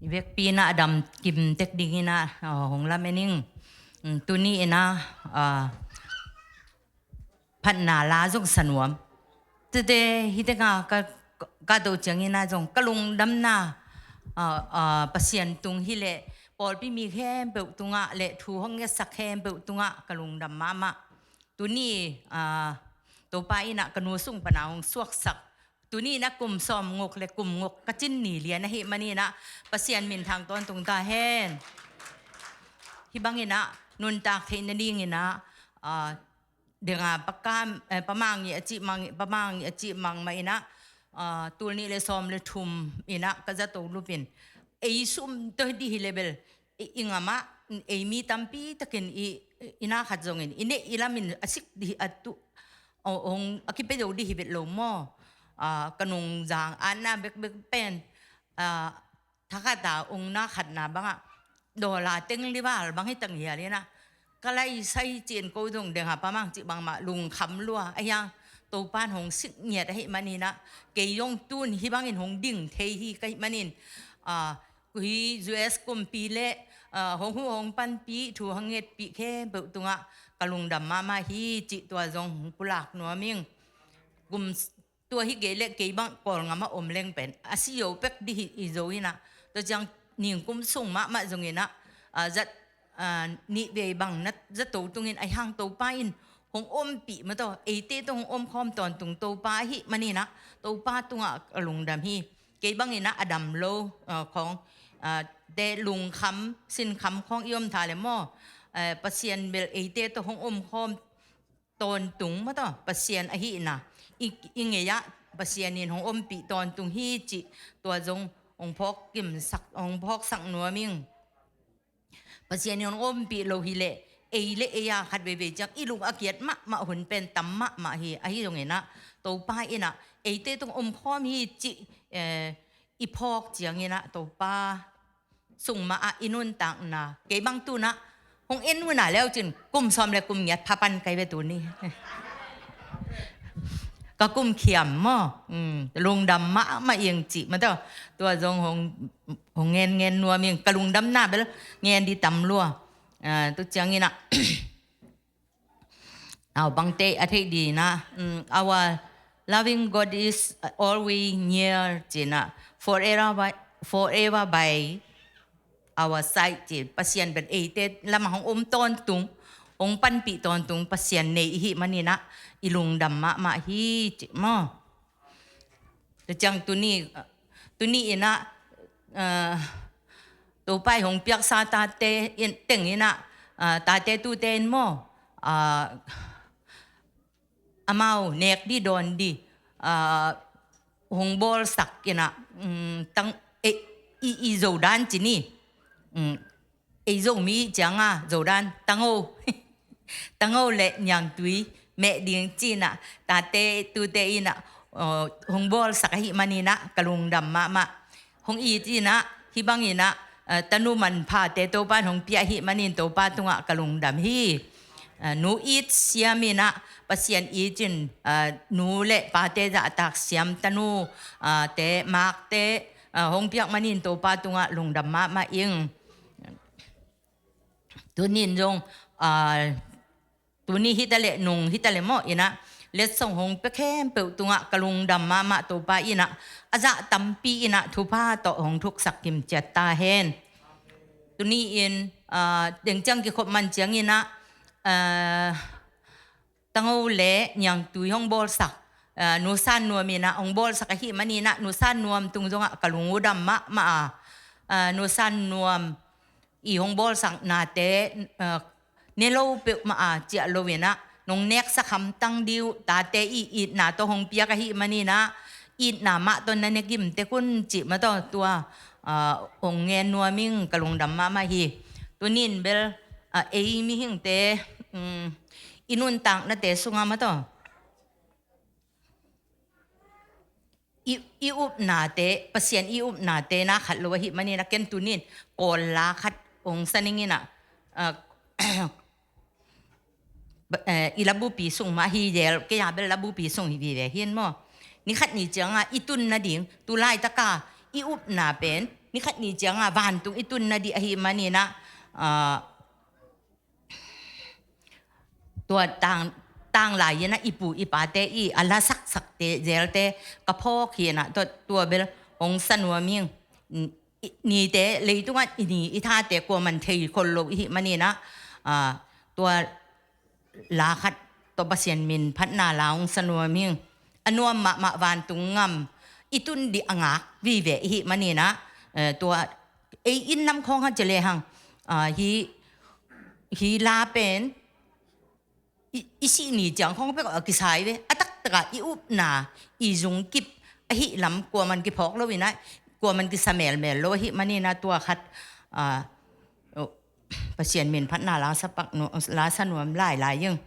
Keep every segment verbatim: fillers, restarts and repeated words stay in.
I vekpi in ah a dam kim tek ding in ah, ah, hong lamen ing. Mm, tuni in ah, ah, phatna la zong sa nuam. Tete hi tengah ka, ka, ka do ciangin ah zong ka lungdamna, ah, ah, Pasian tung hi leh pawlpi mi khempeuh tungah le thu hong ngetsak khempeuh tungah ka lungdam mahmah. Tuni, ah, Topa in ah ka nu sung pan a hong suaksak. Tuni in ah kum sawm nguk le kum nguk ka cin ni lian ahih manin ah Pasian minthang tawntung ta hen. Hih bangin ah nuntak theih nadingin ah, ah, denga pakam, eh, pamang i a cih mang, pamang i a cih mang mah in ah, ah, tul nih le sawm le thum in ah ka zato lupin. Ei sum tawh dih hi le bel, i, i ngam ah, ei mi tampi takin i, i na khat zongin, i neih i lamin a sik dih a tu, o, ong, a kipia zo dih hi vet lo maw. Ah, ka nungzang, a na bekbek pen, ah, thakhat a ong na khatna bangah, dollar teng li val bang hi tang hial in ah. Ka lai sai cin ko zong deng ha pamang cih bangmah lungkham lua, a hiang Topan hong sik ngiat ahih manin ah, kei zong tun hih bangin hong ding thei hi ka hih manin, ah, Koi U S kumpi le, ah, hong huh hong panpih, thu hong ngetpih khempeuh tungah ka lungdam mahmah hi cih tua zong hong pulak nuam ing. Kum s-, tua hi kei le kei bang Kawlngam a om leng pen a si zo pek dih hi i zo in ah. Tua ciang ningkum sung mahmah zong in ah, ah, zat, ah, nih vei bang na zato tungin a hiang Topa in hong ompih mah tawh, eite tawh hong omkhawm tawntung Topa ahih manin ah Topa tungah ka lungdam hi. Kei bangin ah a dam lo, ah, khawng, ah, te lungkham, sinkham khawng i om tha le maw. Eh, Pasian bel eite tawh hong omkhawm tawntung mah tawh, Pasian ahihna i, i ngei ah Pasian in hong ompih tawntung hi cih tua zong hong phawk kimsak, hong phawksak nuam ing. Pasian in hong ompih lo hi leh, ei le ei a khat veivei ciang i lung a kiat mahmah hun pen tam mahmah hi. Ahi zongin ah Topa in ah eite tung omkhawm hi cih, eh, i phawk ciangin ah Topa sung mah ah i nuntakna, kei bang tun ah hong en un a leu cin kum sawm le kum ngiat pha pan kai ve tuni. Ka kum khiam maw. Mm, lungdam mahmah ing cih mah tawh. Tua zong hong, hong ngen ngen nuam ing, ka lungdamna bel ngen dih tam lua. Ah, tu ciangin ah, au, bangte a theih dih in ah, mm, our loving God is always near ci in ah, forever by, forever by our side ci. Pasian bel eite lamah hong om tawntung, hong panpih tawntung Pasian nei i hih manin ah i lungdam mahmah hi ci maw. Tua ciang tuni, tuni in ah, ah, Topa in hong piaksa tate in, teng in ah, ah, tate tute in maw, ah, amau nek dih dawn dih, ah, hong bawlsak in ah, mm, tang, eh, i, i Zodan ci ni. Mm, ei Zomi ciang a Zodan, tango. Tango le niangtui meh ding ci in ah, tate tute in ah, aw, hong bawlsak ahih manin ah ka lungdam mahmah. Hong it in ah, hih bangin ah, ah, tanu manphate Topa in hong pia ahih manin Topa tungah ka lungdam hi. Ah, nu it siam in ah, Pasian it in, ah, nu le pate zahtak siam tanu, ah, te, makte, ah, hong piak manin Topa tungah lungdam mahmah ing. Tunin zong, ah, tuni hi ta leh, nung hi ta leh maw in ah, letsong hong pia khempeuh tungah ka lungdam mahmah. Topa in ah a zah tampi in ah thupha tawh hong thuksak kim ciat ta hen. Tuni in, ah, deng ciang kikhop man ciangin ah, ah, tango le niangtui hong bawlsak, ah, Nu San Nuam in ah hong bawlsak ahih manin ah Nu San Nuam tung zongah ka lungdam mahmah a. Ah, Nu San Nuam i hong bawlsaknate, ah, ne lo peuhmah a ciah lo in ah, nong neksak hamtang dih uh, tate i itna tawh hong piak ahih manin ah, itna mah tawh na ne gim tek un cih mah tawh tua, ah, hong ngen nuam ing, ka lungdam mahmah hi. Tunin bel, ah, ei mihingte, um, i nuntaknate sungah mah tawh i, i upnate, Pasian i upnate na khat lo ahih manin ah ken tunin Kawl la khat hong sa ning in ah, ah, ba-, eh, i labupi sung mah hi zel, kei a bel labupi sung hi vive hi in maw. Ni khat ni ciang a i tun nading, tu laitak a i upna pen, ni khat ni ciangah vantung i tun nading ahih maninah, ah, tua tang, tang lai-inah i pu i pate i a la saksakte zelte ka phawk hinah, tua, tua bel hong sa nuam ing. I, nite leitungah i ni i thate kuaman thei khol lo ihih maninah, ah, tua la khat tawh Pasian min phatna la hong sa nuam ing. A nuam mahmah vantung gam i tun ding a ngak vive ihih maninah, eh, tua ei inn lam khawng khat ci lehang, ah, hi, hi la pen i, i sih ni ciang khawng pek a kisai ve. A taktakah i upna, i zungkip ahih lam kuaman kiphawk loinah, kuaman kisa melmel lo ahih maninah tua khat, ah, Pasian min phatna la sa pak nu-, la sa nuam lailai ing.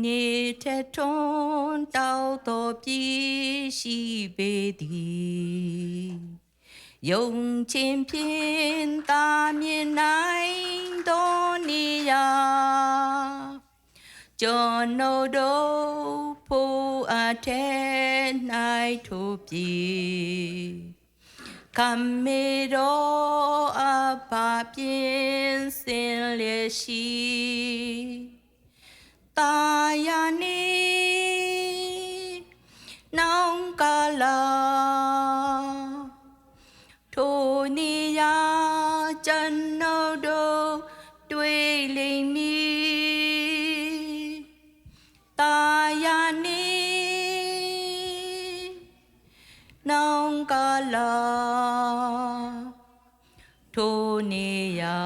Ni tet thon tau to pi si be di. 用千遍大面来到你呀，ကျွန်ုပ်တို့ဖို့အထက်၌ထိုးပြီ။ ခမည်းတော်အဖပြင်ဆင်လျက်ရှိ သာယာနှင့် နောင်ကာလ ထိုနေရာကျွန်ုပ်တို့တွေ့လိမ့်မည်။ သာယာနှင့် နောင်ကာလ ထိုနေရာ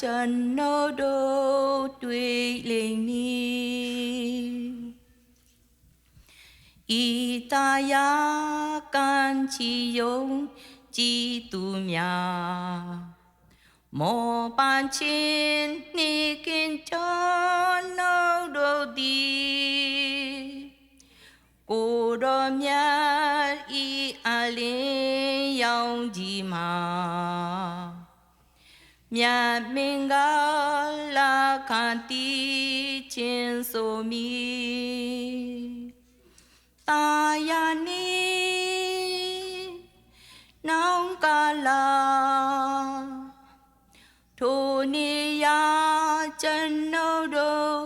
ကျွန်ုပ်တို့တွေ့လိမ့်မည်။ ဤသာယာကံချီယုံကြည်သူများ မော်ပန်းခြင်းနှင့်ကင်ကျွန်ုပ်တို့သည် ကိုယ်တော်မြတ်၏အလင်းရောင်ခြည်မှာ မြတ်မင်္ဂလာခံသီချင်းဆိုမည်။ သာယာနှင့် နောင်ကာလ ထိုနေရာကျွန်ုပ်တို့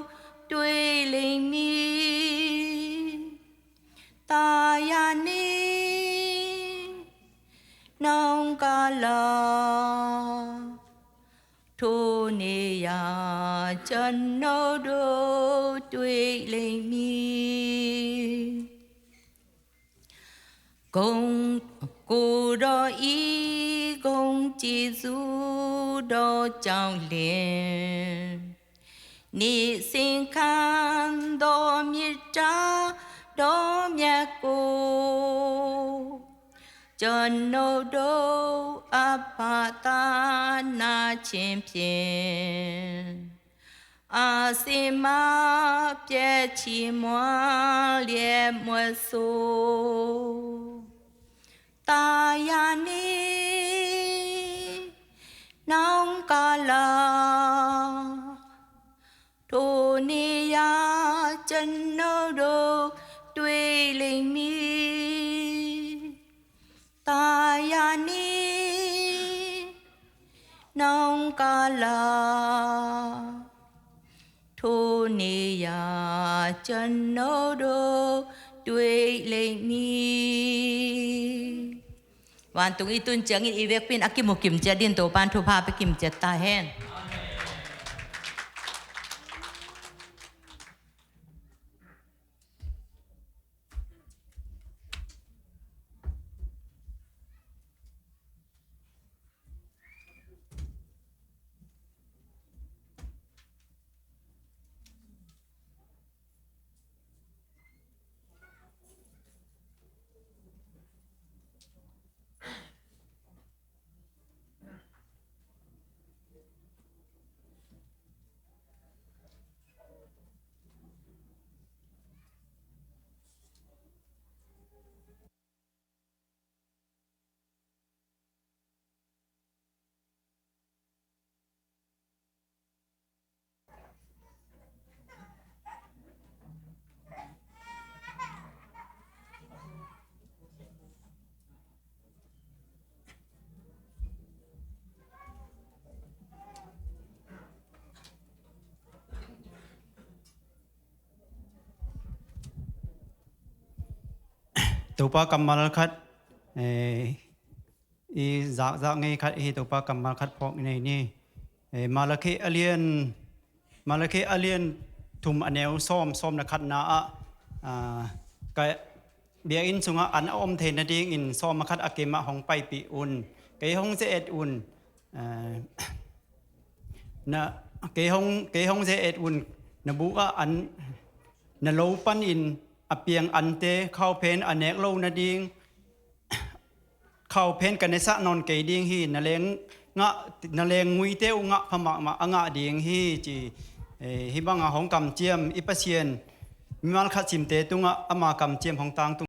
တွေ့လိမ့်မည်။ သာယာနှင့် နောင်ကာလ ထိုနေရာကျွန်ုပ်တို့တွေ့လိမ့်မည်။ ဂုဏ် ကိုယ်တော်၏ဂုဏ်ကျေးဇူးတော်ကြောင့်လျှင် နေ့စဉ်ခံသောမေတ္တာတော်မြတ်ကို ကျွန်ုပ်တို့အဖသာနာခြင်းဖြင့် အစင်မပြတ်ချီးမွမ်းလျက်မြွက်ဆို သာယာနှင့် နောင်ကာလ ထိုနေရာကျွန်ုပ်တို့တွေ့လိမ့်မည်။ သာယာနှင့် နောင်ကာလ ထိုနေရာကျွန်ုပ်တို့တွေ့လိမ့်မည်။ Vantung i tun ciangin i vekpi in a kimu kimciat dingin Topa'n thupha pia kimciat ta hen. Topa kammal khat, eh, i zakzak ngei khat hi. Topa kammal khat phawk i nei ni. Eh, Malakhi a lian, Malakhi a lian thum a neu sawm, sawm na khatna ah, ah, ka biakinn sungah an a om thei nadingin sawm a khat a keimah hong paipih un. Kei hong ze-et un. Eh, na, kei hong, kei hong ze-et un. Na buk ah an, na lo panin a piang ante, khauphen a nek lo nading, khauphen ka nesah nawn kei ding hi. Na leng ngah, na leng nguite uh ngah pha mahmah a ngah ding hi, ci. Eh, hih banga hong kamciam i Pasian, mimal khat simte tungah ama kamciam hong tangtung